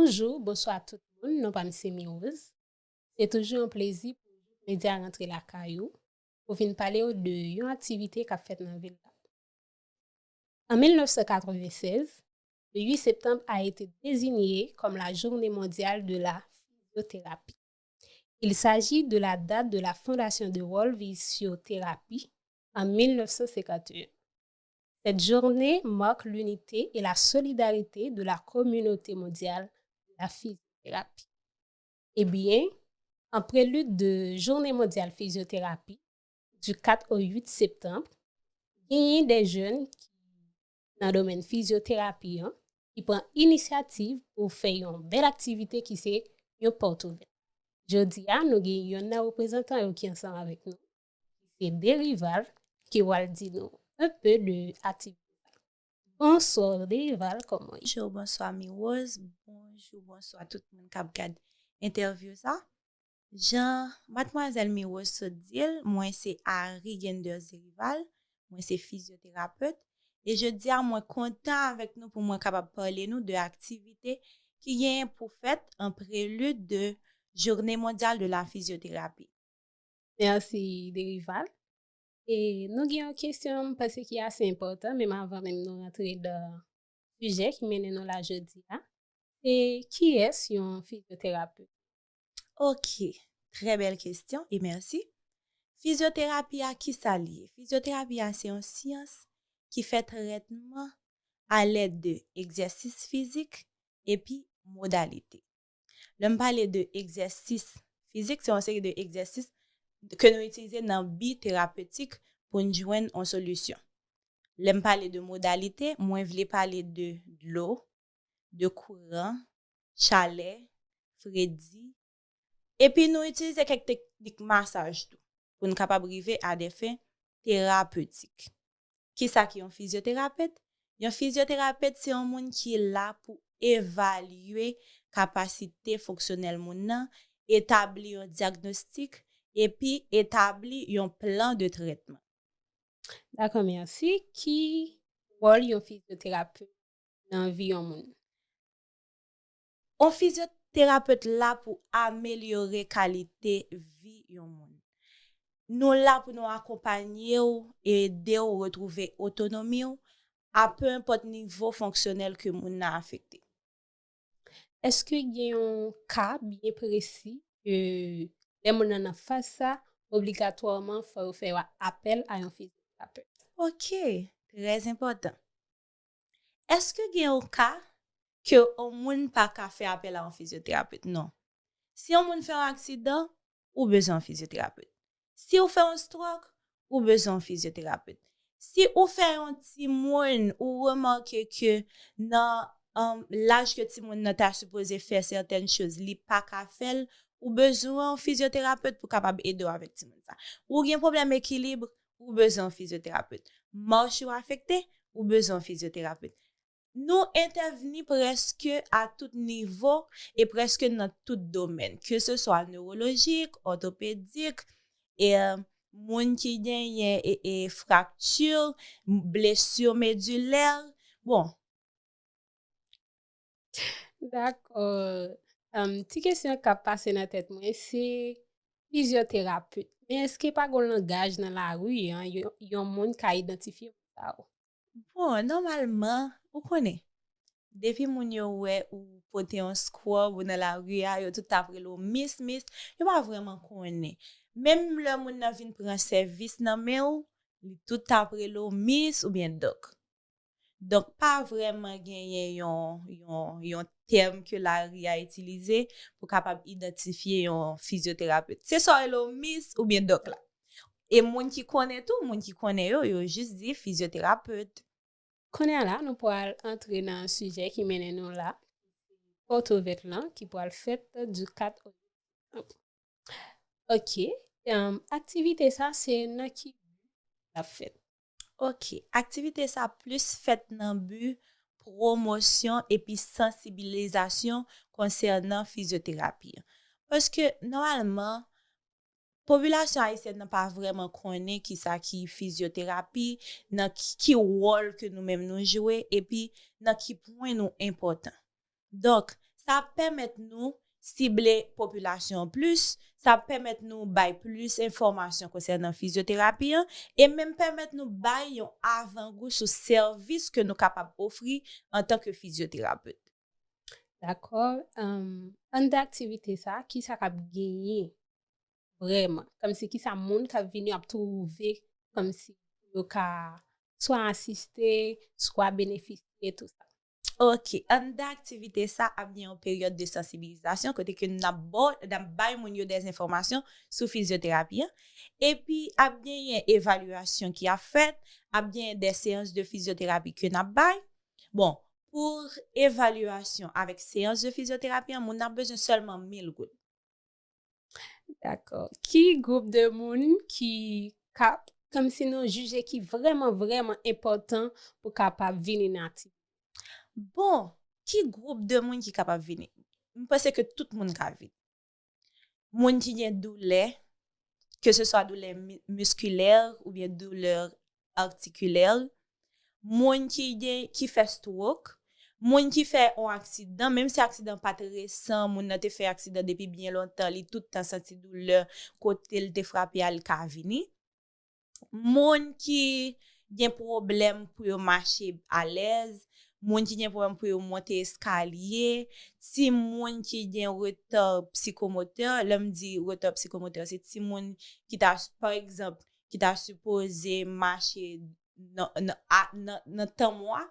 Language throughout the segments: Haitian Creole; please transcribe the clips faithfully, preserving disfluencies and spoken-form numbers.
Bonjou, bonswa tout moun, non pa m se Mirose. Se toujou yon plezi pou Jouk Medya rantre lakay ou, pou vin pale w de yon aktivite k ap fèt nan vil la. En mille neuf cent quatre-vingt-seize, le huit septembre a été désigné comme la Journée mondiale de la physiothérapie. Il s'agit de la date de la fondation de World Physiotherapy en mille neuf cent cinquante et un. Cette journée marque l'unité et la solidarité de la communauté mondiale de la physiothérapie. Ebyen, an prelid de Jounen Mondyal Fizyoterapi, du quatre au huit septembre, genyen de jèn ki nan domèn fizyoterapi an, ki pran inisyativ pou fè yon bèl aktivite ki se yon pòt ouvè. Jodi a, nou gen yonn nan reprezantan yo ki ansanm avèk nou, ki se Derival, ki pral di nou un peu de aktivite sa. Bonswa Derival, kòman w ye? Bonjou, bonswa Mirose, bonjou, bonswa tout moun k ap gad entèvyou sa. Jan madmwazèl Mirose sot di l, mwen se Harry Genders Derival, mwen se fizyoterapet, e jodi a mwen kontan avèk nou pou mwen kapab pale nou de aktivite ki genyen pou fèt an prelid de Journée Mondiale de la Physiothérapie. Mèsi Derival. E nou gen yon kesyon m panse ki ase enpòtan, menm avan menm nou rantre nan sijè ki mennen nou la jodi a. Se kiyès yon fizyoterapet? Ok, trè bèl kesyon e mèsi. Fizyoterapi a, kisa li ye? Fizyoterapi a se yon syans ki fè trètman alèd de egzèsis fizik epi modalite. Lè m pale de egzèsis fizik, se yon seri de egzèsis ke nou itilize nan bi terapetik pou n jwenn yon solisyon. Lè m pale de modalite, mwen vle pale de dlo, de kouran, chalè, fredi, epi nou itilize kèk teknik masaj tou pou n kapab rive a de fen terapetik. Kisa ki yon fizyoterapet? Yon fizyoterapet se yon moun ki la pou evalye kapasite fonksyonèl moun nan, etabli yon dyagnostik, epi etabli yon plan de trètman. Dakò, mèsi. Ki wòl yon fizyoterapet nan vi yon moun? Yon fizyoterapet la pou amelyore kalite vi yon moun. Nou la pou nou akonpanye w, ede w retwouve otonomi w, a peu importe nivo fonksyonèl ke moun nan afekte. Èske gen yon ka byen presi ke lè moun nan nan faz sa, obligatwaman fò yo fè apèl a yon fizyoterapet? Ok, trè enpòtan. Èske gen yon ka ke yon moun pa ka fè apèl a yon fizyoterapet? Non. Si yon moun fè yon aksidan, ou bezwen yon fizyoterapet. Si ou fè yon stroke, ou bezwen yon fizyoterapet. Si ou fè yon timoun, ou remake ke nan um, laj ke timoun nan ta sipoze fè sètèn choz, li pa ka fè l, ou bezwen yon fizyoterapet pou kapab ede w avèk timoun sa. Ou gen pwoblèm ekilib, ou bezwen yon fizyoterapet. Mach ou afekte, ou bezwen yon fizyoterapet. Nou entèvni prèske a tout nivo e prèske nan tout domèn, ke se swa newolojik, òtopedik, e, moun ki genyen e, e frakti, blesi medilè. Bon. Dakò. Um, ti kesyon k ap pase nan tèt mwen, se fizyoterapet. Men èske pa gen yon langaj nan lari an, yon, yon moun ka idantifye moun sa yo? Bon, nòmalman, ou konnen, depi moun yo wè ou pote yon scrub ou nan lari a, yo tout ap rele w mis, mis, yo pa vrèman konnen. Menm lè moun nan vin pran sèvis nan men w, li tout ap rele w mis oubyen dòk. Donk, pa vrèman genyen yon, yon, yon tèm ke lari a itilize pou kapab idantifye yon fizyoterapet. Se swa w rele w mis oubyen dòk la. E moun ki konnen tou, moun ki konnen yo, yo jis di fizyoterapet. Kounye a la, nou pral antre nan sijè ki mennen nou la. Pòt ouvè lan, ki pral fèt du quatre au huit septembre. Ok, um, aktivite sa, se nan ki bi l ap fèt? Ok, aktivite sa plis fèt nan bi pwomosyon epi sansibilizasyon konsènan fizyoterapi. Paske, nòmalman, popilasyon ayisyèn nan pa vrèman konnen kisa ki fizyoterapi, nan ki, ki wòl ke nou menm nou jwe, epi nan ki pwen nou enpòtan. Donk, Sa ap pèmèt nou sible popilasyon an plis, sa ap pèmèt nou bay plis enfòmasyon konsènan fizyoterapi an, e menm pèmèt nou bay yon avangou sou sèvis ke nou kapab ofri antanke fizyoterapet. Dakò. Anndan aktivite sa, kisa k ap genyen vrèman? Kòmsi kisa moun k ap vini ap twouve kòmsi yo ka swa asiste, swa benefisye tou sa? Ok, anndan aktivite sa ap gen yon peryòd de sansibilizasyon kote ke n ap ba, n ap bay moun yo dè enfòmasyon sou fizyoterapi an. Epi ap genyen evalyasyon ki ap fèt, ap genyen dè seyans de fizyoterapi ke n ap bay. Bon, pou evalyasyon avèk seyans de fizyoterapi an, moun nan ap bezwen sèlman mil goud. Dakò. Ki gwoup de moun ki ka, kòmsi nou jije ki vrèman, vrèman enpòtan pou kapab vini nan aktivite? Bon, ki gwoup de moun ki kapab vini? M panse ke tout moun ka vini. Moun ki gen doulè, ke se swa doulè miskilè oubyen doulè atikilè, moun ki gen ki fè stwok, moun ki fè yon aksidan, menm si aksidan pa t resan, moun nan te fè aksidan depi byen lontan, li tout tan santi doulè kote l te frape a, li ka vini. Moun ki gen pwoblèm pou yo mache alèz, moun ki gen pwoblèm pou yo monte eskalye, timoun ki gen reta sikomotè, lè m di reta sikomotè, se timoun ki ta, pa egzanp, ki ta sipoze mache nan, nan, a, nan, nan tan mwa,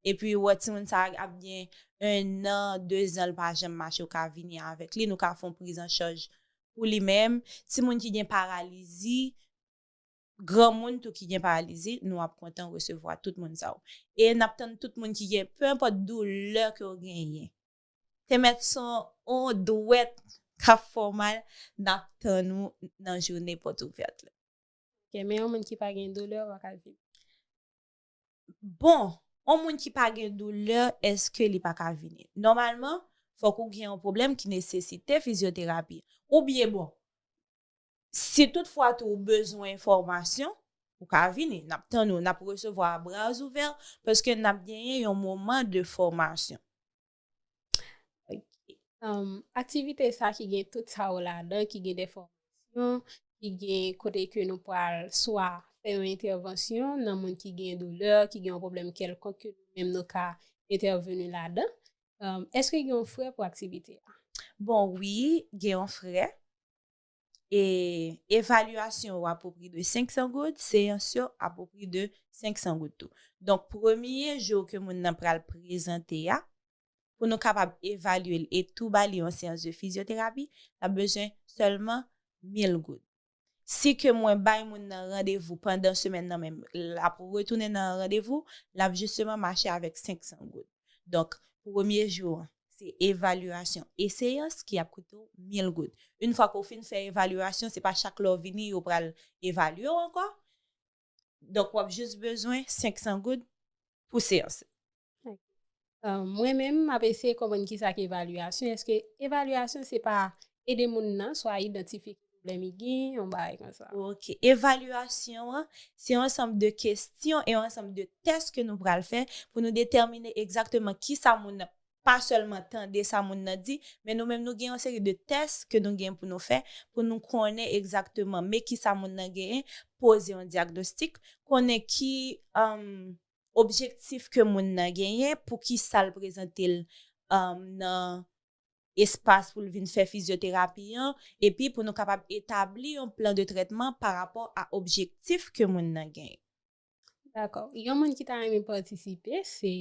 epi ou wè timoun sa a ap gen en an, de zan, l pa janm mache, ou ka vini avèk li, nou ka fè yon priz an chaj pou li menm. Timoun ki gen paralizi, granmoun tou ki gen paralizi, nou ap kontan resevwa tout moun sa yo. E n ap tann tout moun ki gen, pe enpòt doulè ke w genyen. Te mèt se yon dwèt k ap fè w mal, n ap tann ou nan jounen pòt ouvèt la. Ok, men yon moun ki pa gen doulè, pa ka vini. Bon, yon moun ki pa gen doulè, èske li pa ka vini? Nòmalman, fòk ou gen yon pwoblèm ki nesesite fizyoterapi. Oubyen bon, si toutfwa tou ou bezwen enfòmasyon, ou ka vini. N ap tann ou, n ap resevwa a bra ouvè, paske n ap genyen yon moman de fòmasyon. Ok. Um, aktivite sa ki gen tout sa yo ladan, ki gen de fòmasyon, ki gen kote ke nou pral swa fè yon entèvansyon nan moun ki gen doulè, ki gen yon pwoblèm kèlkonk ke nou menm nou ka entèveni ladan. Um, èske gen yon frè pou aktivite a? Bon, wi, gen yon frè. E evalyasyon yo a pou pri de senk san goud, seyans yo a pou pri de senk san goud tou. Donk, premye jou ke moun nan pral prezante a, pou nou kapab evalye l e tou ba li yon seyans de fizyoterapi, l ap bezwen sèlman mil goud. Si ke mwen bay moun nan randevou pandan semèn nan menm, l ap retounen nan randevou, l ap jisteman mache avèk senk san goud. Donk, premye jou an, se evalyasyon e seyans ki ap koute w mil goud. Yon fwa ke w fin fè evalyasyon, se pa chak lè w vini yo pral evalye w ankò. Donk, w ap jis bezwen senk san goud pou seyans. Mwen menm, m ap eseye konprann kisa ki evalyasyon. Èske evalyasyon se pa ede moun nan swa idantifye ki pwoblèm li gen, yon bagay konsa? Ok. Evalyasyon an, se yon ansanm de kesyon e yon ansanm de tès ke nou pral fè pou nou detèmine egzakteman kisa moun nan, pa sèlman tande sa moun nan di, men nou menm nou gen yon seri de tès ke nou gen pou nou fè, pou nou konnen egzakteman men kisa moun nan genyen, poze yon dyagnostik, konnen ki, um, objektif ke moun nan genyen, poukisa l prezante l, um, nan espas pou l vin fè fizyoterapi an, epi pou nou kapab etabli yon plan de trètman pa rapò a objektif ke moun nan genyen. Dakò. Yon moun ki ta renmen patisipe, se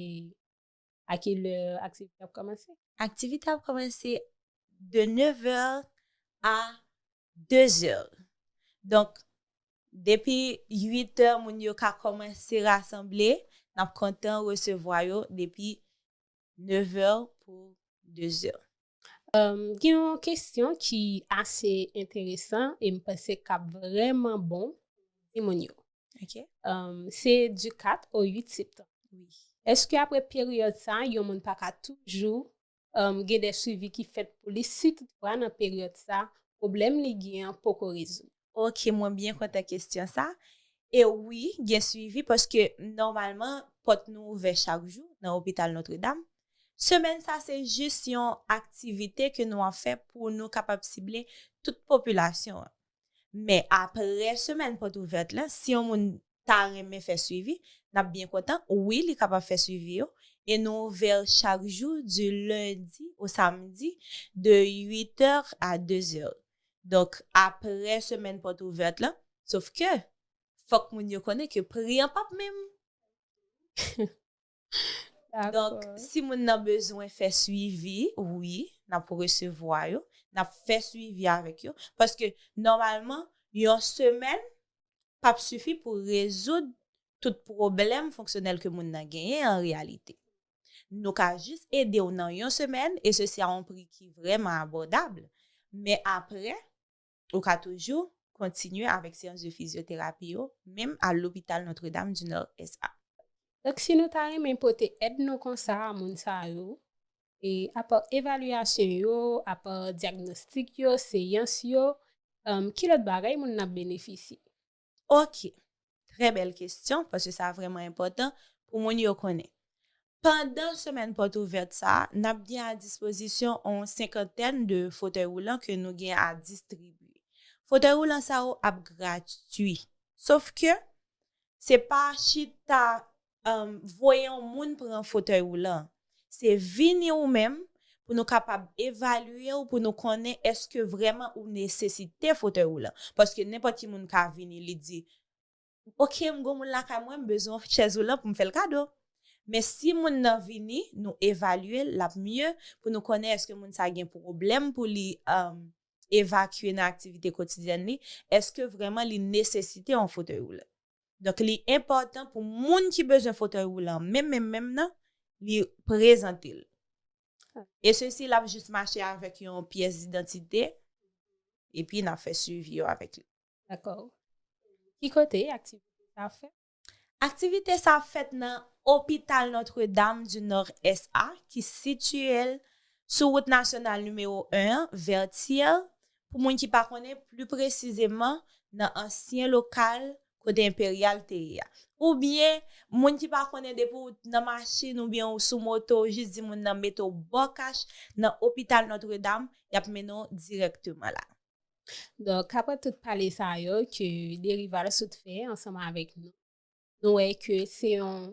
a ki lè aktivite ap kòmanse? Aktivite ap kòmanse de nevè a dezè. Donk, depi uitè, moun yo ka kòmanse rasanble. N ap kontan resevwa yo depi nevè pou dezè. Gen yon kesyon ki ase enteresan e m panse k ap vrèman bon pou timoun yo. Ok. Se du quatre au huit septanm. Wi. Èske apre peryòd sa, yon moun pa ka toujou gen de swivi ki fèt pou li si toutfwa nan peryòd sa, pwoblèm li gen an poko rezoud? Ok, mwen byen kontan kesyon sa. E wi, gen swivi paske nòmalman pòt nou ouvè chak jou nan Lopital Notre Dame. Semèn sa se jis yon aktivite ke nou ap fè pou nou kapab sible tout popilasyon an. Men apre semèn pòt ouvèt la, si yon moun ta renmen fè swivi, n ap byen kontan. Wi, li kapab fè swivi yo. E nou ouvè chak jou, du lundi au samedi, de huit heures à deux heures. Donk, apre semèn pòt ouvèt la, sof ke fòk moun yo konnen ke pri an p ap menm. Donk, si moun nan bezwen fè swivi, wi, n ap resevwa yo, n ap fè swivi avèk yo. Paske, nòmalman, yon semèn p ap sifi pou rezoud tout pwoblèm fonksyonèl ke moun nan genyen an reyalite. Nou ka jis ede w nan yon semèn, e sesi a yon pri ki vrèman abòdab. Men apre, ou ka toujou kontinye avèk seyans de fizyoterapi yo, menm a Lopital Notre Dame du Nord S A. Donk, si nou ta renmen pote èd nou konsa a moun sa yo, e apa evalyasyon yo, apa dyagnostik yo, seyans yo, um, ki lòt bagay moun nan ap benefisye? Ok, trè bèl kesyon, paske sa vrèman enpòtan pou moun yo konnen. Pandan semèn pòt ouvèt sa a, n ap gen a dispozisyon yon senkantèn de fotèy woulan ke nou gen a distribye. Fotèy woulan sa yo ap gratwi. Sof ke se pa chita um, voye yon moun pran fotèy woulan. Se vini ou menm pou nou kapab evalye w, pou nou konnen èske vrèman ou nesesite fotèy woulan. Paske nenpòt ki moun ka vini, li di, oke, m gon moun lakay mwen, m bezwen yon chèz woulan pou m fè l kado. Men si moun nan vini, nou evalye l, l ap mye pou nou konnen èske moun sa gen pwoblèm pou li um, evakye nan aktivite kotidyèn li, èske vrèman li nesesite yon fotèy woulan. Donk, li enpòtan pou moun ki bezwen fotèy woulan, menm, menm, menm nan, li prezante l. E sesi, l ap jis mache avèk yon pyès idantite, epi n ap fè swivi yo avèk li. Dakò. Ki kote aktivite sa ap fèt? Aktivite sa ap fèt nan Opital Notre Dame du Nord S A, ki sitiye l sou wout nasyonal nimewo en an, Vètyè, pou moun ki pa konnen, pli presizeman nan ansyen lokal kote Enperyal te ye a. Oubyen, moun ki pa konnen, depi w nan machin oubyen w sou moto, w jis di moun nan mete w bò kach nan Opital Notre Dame, y ap mennen w dirèkteman la. Donk, apre tout pale sa yo ke Derival sot fè ansanm avèk nou, nou wè ke se yon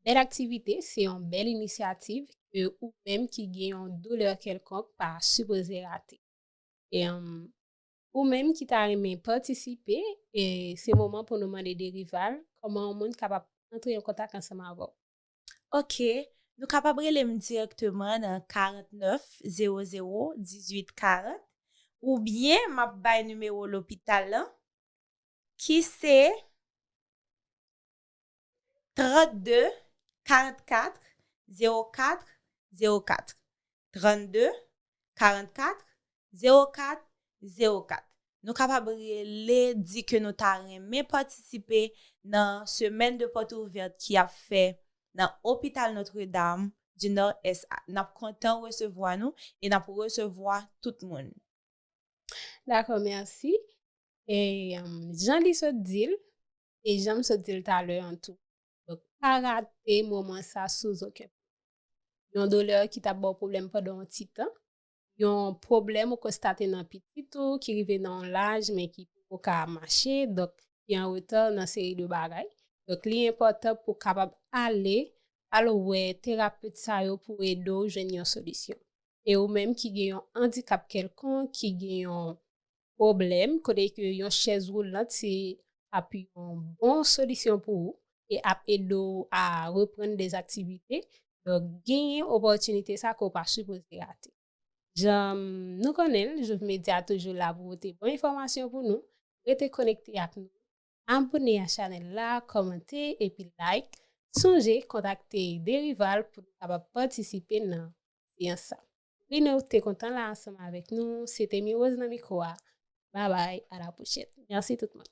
bèl aktivite, se yon bèl inisyativ ke ou menm ki gen yon doulè kèlkonk pa sipoze rate. E, um, ou menm ki ta renmen patisipe, e se moman pou nou mande Derival kòman yon moun kapab antre an kontak ansanm avè w. Ok, nou kapab rele m dirèkteman nan karant nèf zewo zewo dizuit karant, oubyen m ap bay nimewo lopital lan, ki se trannde karannkat zewo kat zewo kat. Trannde karannkat zewo kat zewo kat. Nou kapab rele, di ke nou ta renmen patisipe nan semèn de pòt ouvèt ki ap fè nan Opital Notre Dame du Nord S A. N ap kontan resevwa nou e n ap resevwa tout moun. Dakò, mèsi. E, um, jan li sot di l, e jan m sot di l talè an tou. Donk, pa rate moman sa sou okenn. Yon doulè ki t ap ba w pwoblèm pandan yon ti tan, yon pwoblèm ou konstate nan pitit ou ki rive nan yon laj men ki poko ka mache, donk ki an reta nan seri de bagay. Donk, li enpòtan pou w kapab ale, al wè terapet sa yo pou ede w jwenn yon solisyon. E ou menm ki gen yon andikap kèlkonk, ki gen yon pwoblèm, kote ke yon chèz woulant se ap yon bon solisyon pou ou e ap ede w a reprann dèzaktivite, donk genyen opòtinite sa ke w pa sipoze rate. Jan nou konnen l, Jouvmedia toujou la pou pote bon enfòmasyon pou nou. Rete konekte ak nou. Abone a chanèl la, kòmante epi like. Sonje kontakte Derival pou nou kapab patisipe nan seyans sa. Wi, nou te kontan la ansanm avèk nou. Se te Mirose nan mikwo a. Babay, a la pwochèn. Mèsi tout moun.